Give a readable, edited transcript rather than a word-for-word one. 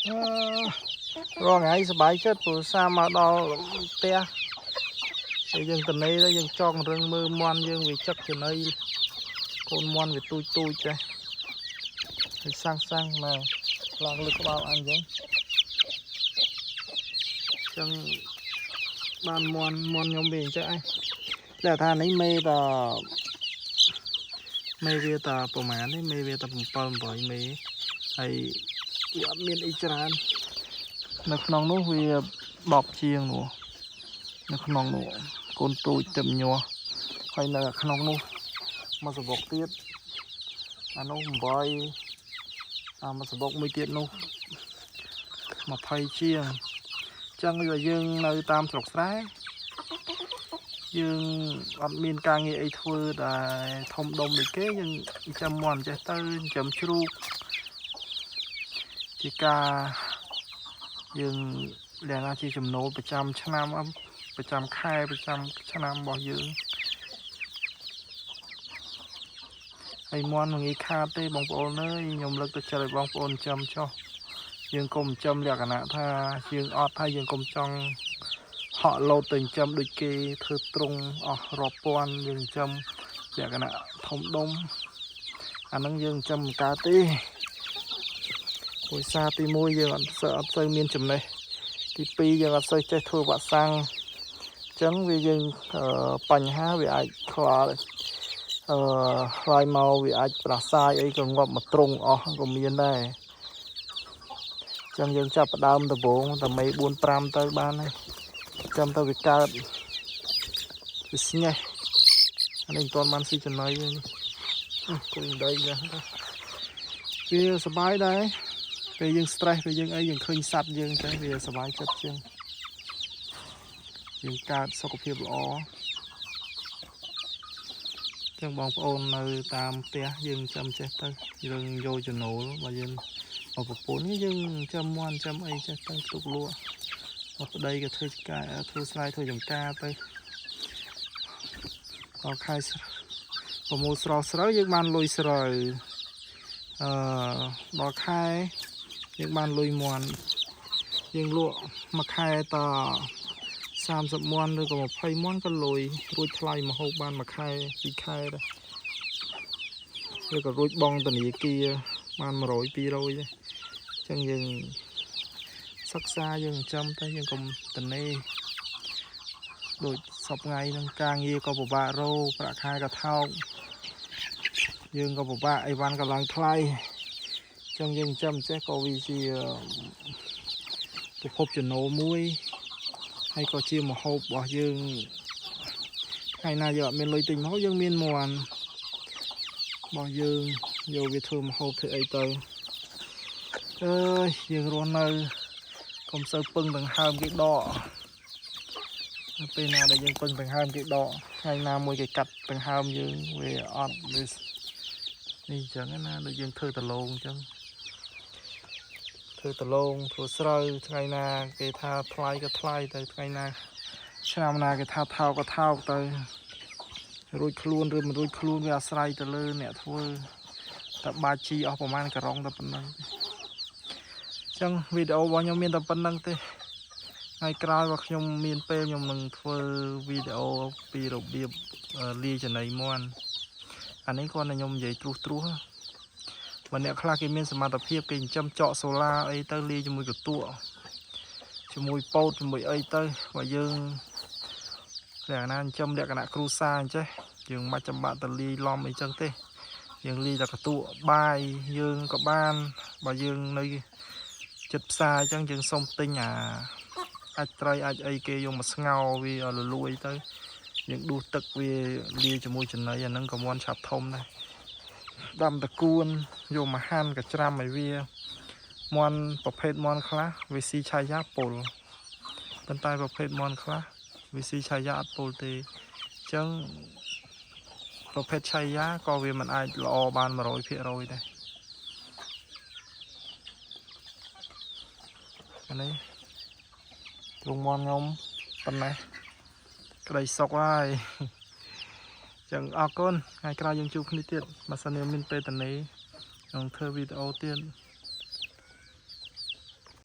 អឺរាល់ថ្ងៃសប្បាយចិត្តព្រោះសារមកដល់ផ្ទះហើយយើងតនេទៅយើងចង់រឹងមើលមន់យើងវាចឹកចំណីកូនមន់វាទូចទូចចេះហើយសាំងសាំងមកឡើងលើក្បាលអញអញ្ចឹងអញ្ចឹងបានមន់មន់ខ្ញុំវាអញ្ចឹងឯងតែថានេះមេតមេវាតប្រហែលនេះមេវាត7 8មេហើយវាអត់មានអីច្រើននៅក្នុងនោះវា10ជាងនោះនៅក្នុងនោះកូនទូចទឹកញាស់ហើយនៅក្នុងនោះមកសបុកទៀតអានោះ8អាមកសបុកមួយទៀតនោះ20ជាងអញ្ចឹងវាយើងនៅតាមស្រុកស្រែយើងអត់មានការងារអីធ្វើដែលធំដុំដូចគេយើងចាំមន់ចេះទៅចាំជ្រូកជាការយើងលក្ខណៈជាចំណូលប្រចាំឆ្នាំប្រចាំខែប្រចាំឆ្នាំរបស់យើងហើយមន់មិនងាយខាតទេបងប្អូនអើយខ្ញុំលើកទឹកចិត្តឲ្យបងប្អូនចាំចុះយើងកុំចាំលក្ខណៈថាយើងអត់ហើយយើងកុំចង់ហក់លោតទៅចិញ្ចឹមដូចគេធ្វើត្រង់អស់រាប់ពាន់យើងចិញ្ចឹមលក្ខណៈធំដុំអាហ្នឹងយើងចិញ្ចឹមមិនកើតទេព្រោះសារទី1យើងអត់សូវមានចំណេះទី2យើងអត់សូវចេះធ្វើវ៉ាក់សាំងអញ្ចឹងវាយើងបញ្ហាវាអាចខ្លាចអឺខ្លាយមកវាអាចប្រសាយអីក៏ងាប់មកត្រង់អស់ក៏មានដែរអញ្ចឹងយើងចាប់ផ្ដើមដំបូងតែមេ4 5ទៅបានហើយចាំទៅវាកើតវាស្ញេះអានេះមិនទាន់បានស៊ីចំណីទេនេះគួយដីណាស់វាសប្បាយដែរពេលយើង stress ពេលយើងអីយើងឃើញសត្វយើងអញ្ចឹងវាសប្បាយចិត្តជាងយើងកើតសុខភាពល្អចឹងបងប្អូននៅតាមផ្ទះយើងចាំចេះទៅយើងយកចំណូលបើយើងមកប្រពន្ធនេះយើងចាំមន់ចាំអីចេះទៅទុកលក់មកប្តីក៏ធ្វើចការធ្វើស្រែធ្វើចំការទៅដល់ខែប្រមូលស្រោស្រូវយើងបានលុយស្រូវអឺដល់ខែយើងបានលុយមន់យើងលក់មួយខែត30មន់ឬក៏20មន់ក៏លុយរួចថ្លៃមកហូបបានមួយខែពីរខែដែរឬក៏រួចបងធនាគារបាន100 200ដែរអញ្ចឹងយើងសិក្សាយើងចិញ្ចឹមទៅយើងកុំតនេដូចសពថ្ងៃនឹងការងារក៏ពិបាករោប្រាក់ខែក៏ថោកយើងក៏ពិបាកអីវ៉ាន់ក៏ឡើងថ្លៃអញ្ចឹងយើងចិញ្ចឹមចេះក៏វាជាប្រភពចំណូលមួយហើយក៏ជាមហូបរបស់យើងថ្ងៃណាយើងអត់មានលុយទិញម្ហូបយើងមានមន់របស់យើងយកវាធ្វើម្ហូបធ្វើអីទៅអើយយើងរស់នៅកុំសូវពឹងដង្ហើមគេដកពេលណាដែលយើងពឹងដង្ហើមគេដកថ្ងៃណាមួយគេកាត់ដង្ហើមយើងវាអត់វានេះអញ្ចឹងណាដូចយើងធ្វើដលងអញ្ចឹងធ្វើដលងធ្វើស្រូវថ្ងៃណាគេថាថ្លៃក៏ថ្លៃទៅថ្ងៃណាឆ្នាំណាគេថាថោកក៏ថោកទៅរួចខ្លួនឬមិនរួចខ្លួនវាអាស្រ័យទៅលើអ្នកធ្វើតែបាជីអស់ប្រហែលក្រុងតែប៉ុណ្្នឹងអញ្ចឹងវីដេអូរបស់ខ្ញុំមានតែប៉ុណ្្នឹងទេថ្ងៃក្រោយបើខ្ញុំមានពេលខ្ញុំនឹងធ្វើវីដេអូពីរបៀបលាយចំណីមាន់អានេះគ្រាន់តែខ្ញុំនិយាយត្រួសត្រាសបើអ្នកខ្លះគេមានសមត្ថភាពគេចិញ្ចឹមចកសូឡាអីទៅលាយជាមួយកតក់ជាមួយពោតជាមួយអីទៅបើយើងលក្ខណៈចិញ្ចឹមលក្ខណៈគ្រួសារអញ្ចេះយើងមិនចាំបាក់ទៅលាយឡំអីចឹងទេយើងលាយតែកតក់បាយយើងក៏បានបើយើងនៅចិត្តផ្សារអញ្ចឹងយើងសុំទិញអាអាចត្រីអាចអីគេយកមកស្ងោរវាឲ្យលលួយទៅយើងដួសទឹកវាលាយជាមួយចំណីអាហ្នឹងក៏មន់ឆាប់ធំដែរដាំតកួនយកមកហាន់កច្រាំឲ្យវាមន់ប្រភេទមន់ខ្លះវាស៊ីឆាយាពុលប៉ុន្តែប្រភេទមន់ខ្លះវាស៊ីឆាយាអត់ពុលទេអញ្ចឹងប្រភេទឆាយាក៏វាមិនអាចល្អបាន100%ដែរអានេះទ្រង់មន់ខ្ញុំប៉ុណ្ណេះក្តីសុខហើយចឹងអរគុណថ្ងៃក្រោយយើងជួបគ្នាទៀតបើសិនជាមានពេលតនេនឹងធ្វើវីដេអូទៀត។